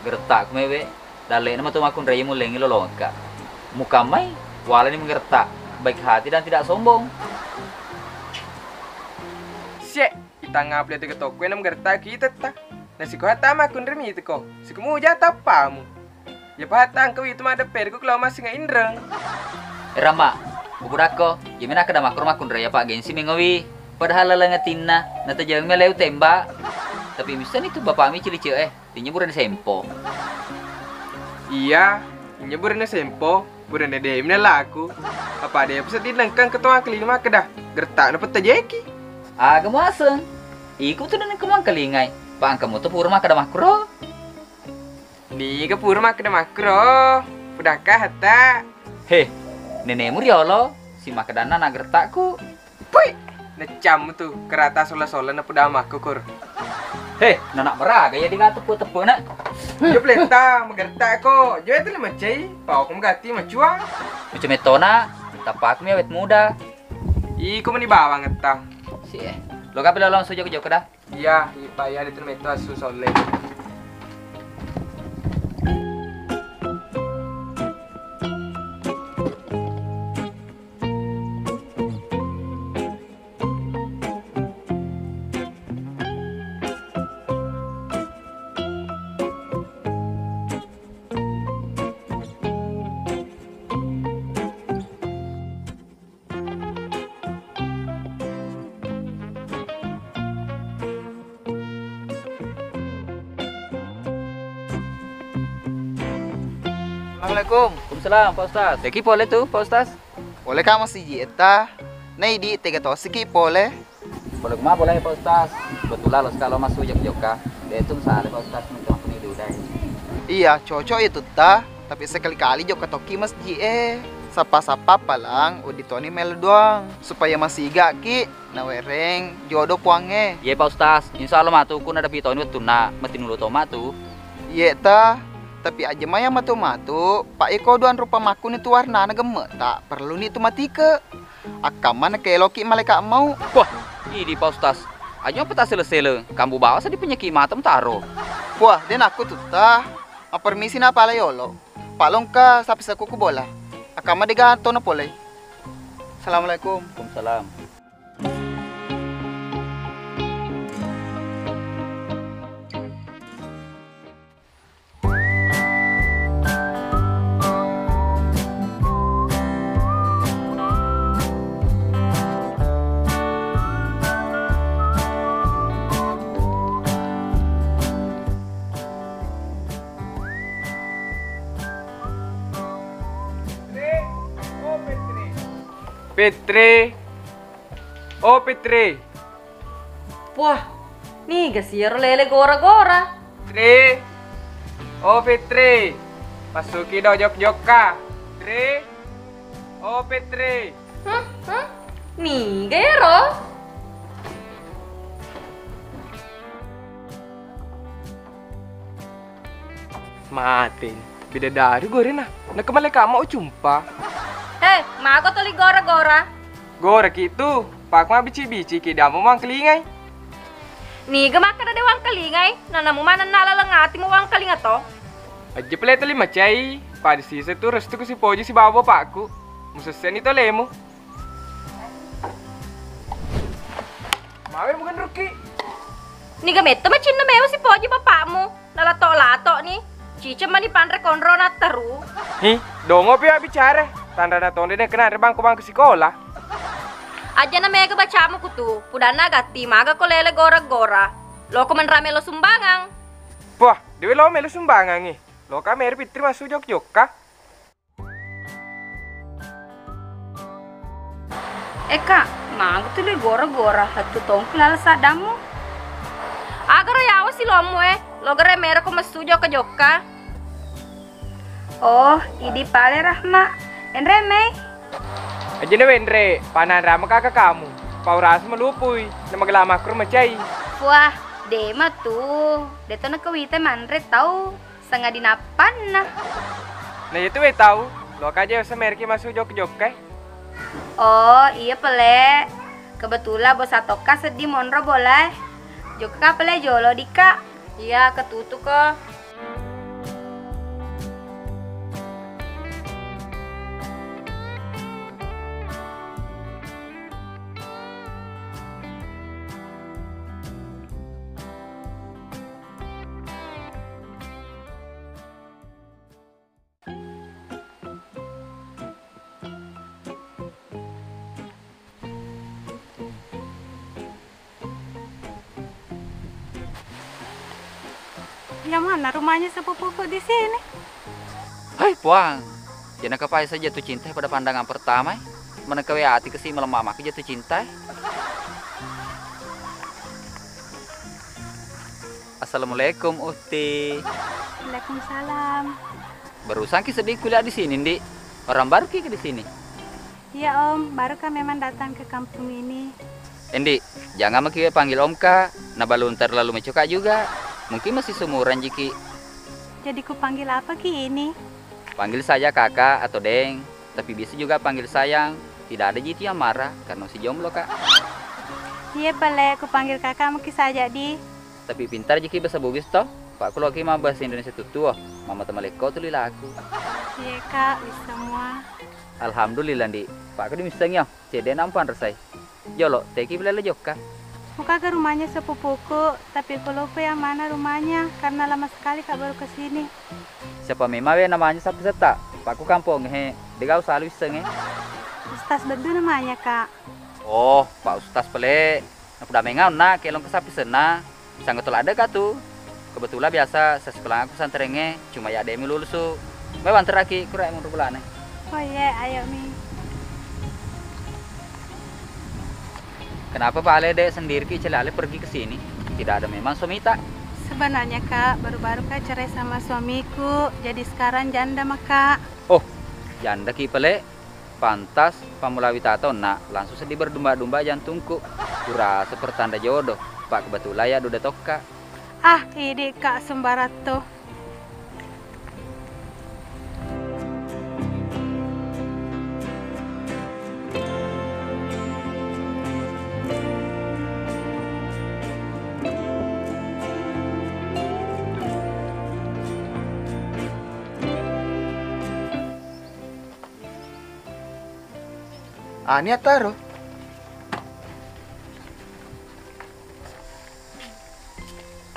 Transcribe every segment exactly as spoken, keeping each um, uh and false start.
Geretta'ku mewe, dalle'na matu makkunrai mullengngi lolongekka. Mukammai, walani mengeretta, baik hati dan tidak sombong. Siek, itangngapli tega tokko enam geretta'ki itetta. Nasiko hatta makkunrai miteko, siko muja tappamu. Iya pahatta engka witu maddepperekku kelao massinga inreng. Eh, Rama, upudakko, iya mena kada makkuro makkunrai apa gengsi mengowi. Padahal laleng atinna, natajami meleu tembak. Tapi missani tu bapakmi cilice e, tinnya burane sempo. Iya, tinnya burane sempo, burane demi laku. Apa de pesedding nengkang ketua kelima keda, gertak na pettajeki. Aga muaseng. Iku tu nengka mangkalingai, pa engka moto pura makkeda makkuro. Niga pura makkeda makkuro, pudakka hatta. He, nenemu riolo, si makkedanna anak gertakku. Pui, necammu tu, kerata sola-sola na puda makkukur. He, nanak meraga ya diga tepu-tepu nak. Jo pleta, magertak ko, jo itu le macai, pau ko magati macua. Lucu metona, tappaku mi awet muda. Iko meni bawang etta. Si eh, lo kapi lo langsung joko-joko dah. Iya, Pak, iya, itu metto asu solle. Assalamualaikum. Waalaikumsalam, Pak Ustaz. Deki pole tu, Pak Ustaz? Pole ka masiji etta. Naidi tega tosiki pole. Pole kuma pole, Pak Ustaz. Kebetulan lo sekalo masuk jok-jokka. Detung sale, Pak Ustaz, minta aku ni dudai. Iya, cocok itu ta. Tapi sekali-kali jokka tokki masji e. Sappa-sappa palang, uditoni melo doang. Supaya masigaki. Nawereng jodo puangnge. Iye, Pak Ustaz, insya Allah matu ku nadapi toni wettunna, matinulu to matu. Iye ta, tapi aja maya matu-matu, Pak, iko duan rupa makkuni tu warnana gemme tak perlu ni tu matike. Akkamma nakeloki malaika mau. Wah, idi Pak Ustaz, aja peta sele-sele, kambu bawa sedi penyakit mata mutaro. Wah, den aku tutta. Appermisi na pala yolo. Pak, longka sapi sekuku bola. Akkamma dega tona pole. Assalamualaikum. Waalaikumsalam. Fitri, oh Fitri. Fitri. Oh, Fitri. Wah, niga siro lele gora-gora? Fitri. Oh, Fitri. Masuki do jok-jokka. Fitri. Oh, Fitri. Hmm, hmm. Niga ero? Mateni. Bidadari gorena. Nakamaleka mau cumpa. He, mago tuli gora-gora. Gora ki tu. Pak mabici-bici ki damu mangkelingai. Niga makkeda de wangkelingai, nanamu manenna laleng atimu wangkelinga to. Aja pale tuli macai. Pada sisa tu restu ku si Poji si babo pakku. Musesseni to lemu. Mawe mugenrukki. Niga metto macinna mewa si Poji bapakmu, nalato-lato ni. Ciceng mani panre konro na teru. Hi, dongo pi abbicara. Tanra na tonde de kena bangku-bangku sikola. Aja na mega bacamu kutu, pudanna gatti maga ko lele gora-gora. Loko menrame lo sumbangang. Wah, dewe lo melo sumbangang eh. Loka meri Fitri masu jok-jokka. Eh, Kak, maga tu le gora-gora, lettu tongki lala saddammu. Agaro yawa silommu e, logere mereko messu jokka-jokka. Oh, idi pale Rahma. Enre mei. Ajene wenre, pananrama kaka kamu. Paurasi melupui, na magala makkuru macai. Wah, dema tu. Deto nakawita manre tau. Sangadi nappanna. Na iya tu we tau, loka aja usa mereki masu jokka-jokka e. Oh, iya pale. Kebetulan bosa tokka seddi monro bola e. Jokka pale jolo dika. Iya, ketutu ko. Yang mana rumahnya sepupuku di sini? Hai, Puang. Jangan kapai saja jatuh cinta pada pandangan pertama, eh. Mana kawe hati kesi malam mamaku jatuh cinta, eh. Assalamualaikum, Uhti. Waalaikumsalam. Barusan ki sedih kuliah di sini, Ndi. Orang baru ki di sini? Iya, Om, baru kan memang datang ke kampung ini. Endi, jangan maki panggil Om, Kak. Nah, belum terlalu mecoka juga. Mungkin masih seumuran jiki. Jadi ku panggil apa ki ini? Panggil saja Kakak atau Deng, tapi bisa juga panggil sayang. Tidak ada jitu yang marah karena masih jomblo, Kak. Iya, pale ku panggil Kakak maki saja di. Tapi pintar jiki bahasa Bugis toh. Pak ku loki ma bahasa Indonesia tutuo. Mama temalekko tuli laku. Iya, Kak, bisa semua. Alhamdulillah, Ndi. Pakku dimissengi, oh. Cedde nampa resai. Jolo, teki bela le jokka. Muka ke rumahnya sepupuku, tapi ku lupa yang mana rumahnya karena lama sekali Kak baru ke sini. Siapa memang we namanya sapi seta? Pakku kampong he, degau salu isseng, eh. Ustaz Beddu namanya, Kak. Oh, Pak Ustaz pale. Napudamengau na kelong ke sapi sena. Sanggetul ada katu. Kebetulan biasa sasikolang aku pesantrengnge, cuma ya demi lulusu. Mai wanteraki, kurai mundur bulane. Oh iya, ayo mi. Kenapa pale dek sendiri ki celale pergi ke sini? Tidak ada memang suamita. Sebenarnya kak, baru-baru kak cerai sama suamiku, jadi sekarang janda maka. Oh, janda ki pale. Pantas, pammula witata onna langsung seddi berdumba-dumba jantungku. Kurasa pertanda jodoh, pak kebetulan ya duda tokka. Ah, idi kak sembaratto. Ani attaro.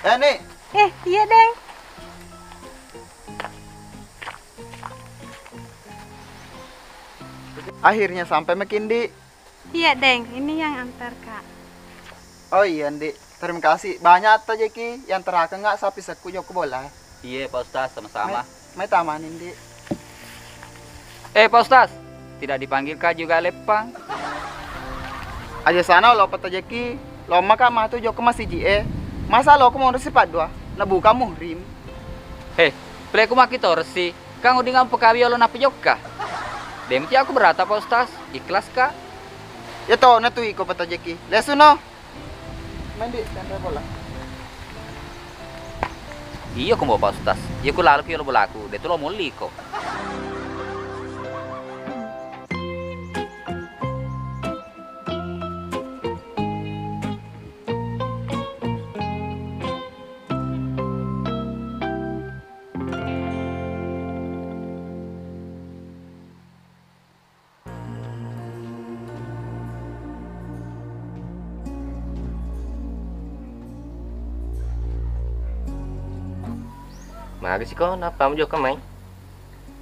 Eh, Ni. Eh, iya, Deng. Akhirnya sampai maki, Ndi. Iya, Deng. Ini yang antar, Kak. Oh iya, Ndi. Terima kasih. Banyak atta jeki yang terakeng nggak sapi sekku jokko bola. Iya, Pak Ustaz, sama-sama. Mai, mai tamani, Ndi. Eh, Pak Ustaz, tidak dipanggil kah juga Leppang? Aja sana lo peta jeki, lo maka matu jokko masiji e. Masa lo ko mau sipat dua, nabuka muhrim. Heh, peleku maki torsi, kang udingang pekawi olo napejokka. Demti aku berata, Pak Ustaz, ikhlas kah? Ya to, natu iko peta jeki. Lesu no. Mandi, tanda bola. Iya ko, Pak Ustaz. Iya ko, lalu ki lo bolaku. De tu lo molli ko. Maga siko, nappa mujokka mai?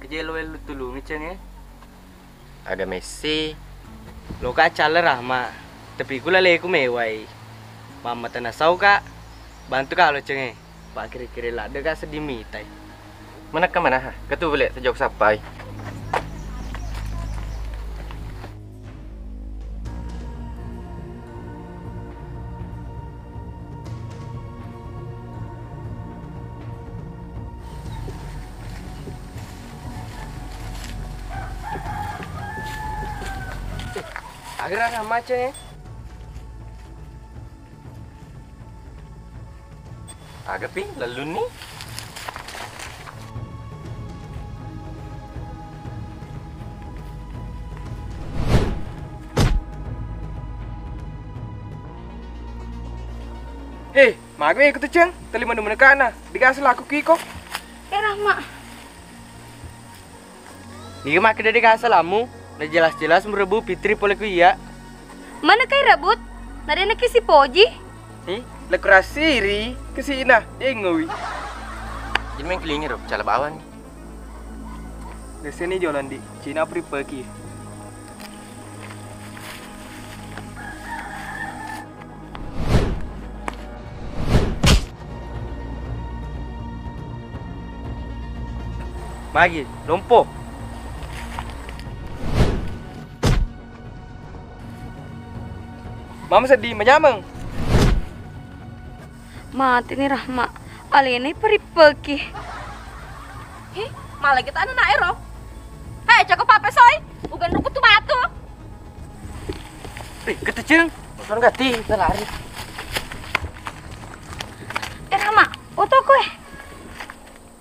Kejelo wellu tulungi, Ceng, e. Aga messi. Loka calla Rahma, tapi ku laleku mewai. Mamma tena sau, Kak. Bantu ka lo, Ceng, e. Pakkiri-kiri ladde ka sedding mitai. Manakka manaha, ketu bele sejok sappai. Agara macet, eh. Aga pi, lellunni? Eh, maga iko tu, Ceng? Tali manu-manu kana. Digasa laku kiko. Eh, Rahma. Niga makkeda de' gaga salamu? Na jelas-jelas murebut Fitri pole ku iya. Mana kai rebut? Nadena ki sipoji? Hmm? Lekurasiri kesina, dengowi. Jadi main kelingi ro, cala bawang. Deseni jolandi, Cina pripeki. Magi, lompo. Mama seddi manyameng. Mateni Rahma. Alena iperippeki. Hi, mala kita anak ero. Hei, cako pape soi. Ugan ruku tu batu. Eh, kete ceng. Motor gati, kita lari. Eh, Rahma, oto koe.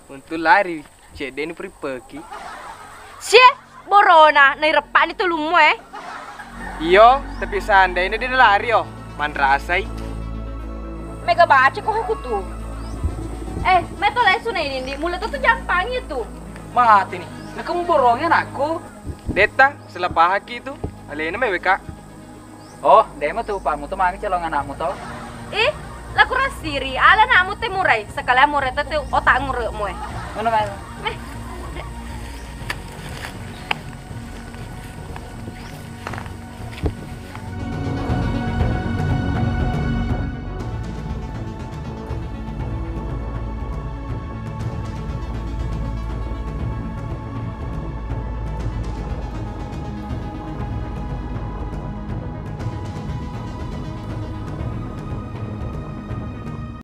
Untung lari, cedde ni perippeki. Sie, borona, naireppani tulummu e. Iyo, tapi seandainya dia lari oh, manrasai. Mega baca ko aku tu. Eh, meto lesu na ini, Ndi. Mulai tu jampangi tu. Mati ni. Nakamu borongi anakku. Detta, salah pahaki tu. Alena me weka. Oh, demo tu, Pak, mutu magi calon anakmu to. Ih, laku rasiri, ala anakmu te murai, sekalian murai te tu otak ngurekmu e. Ngono mai.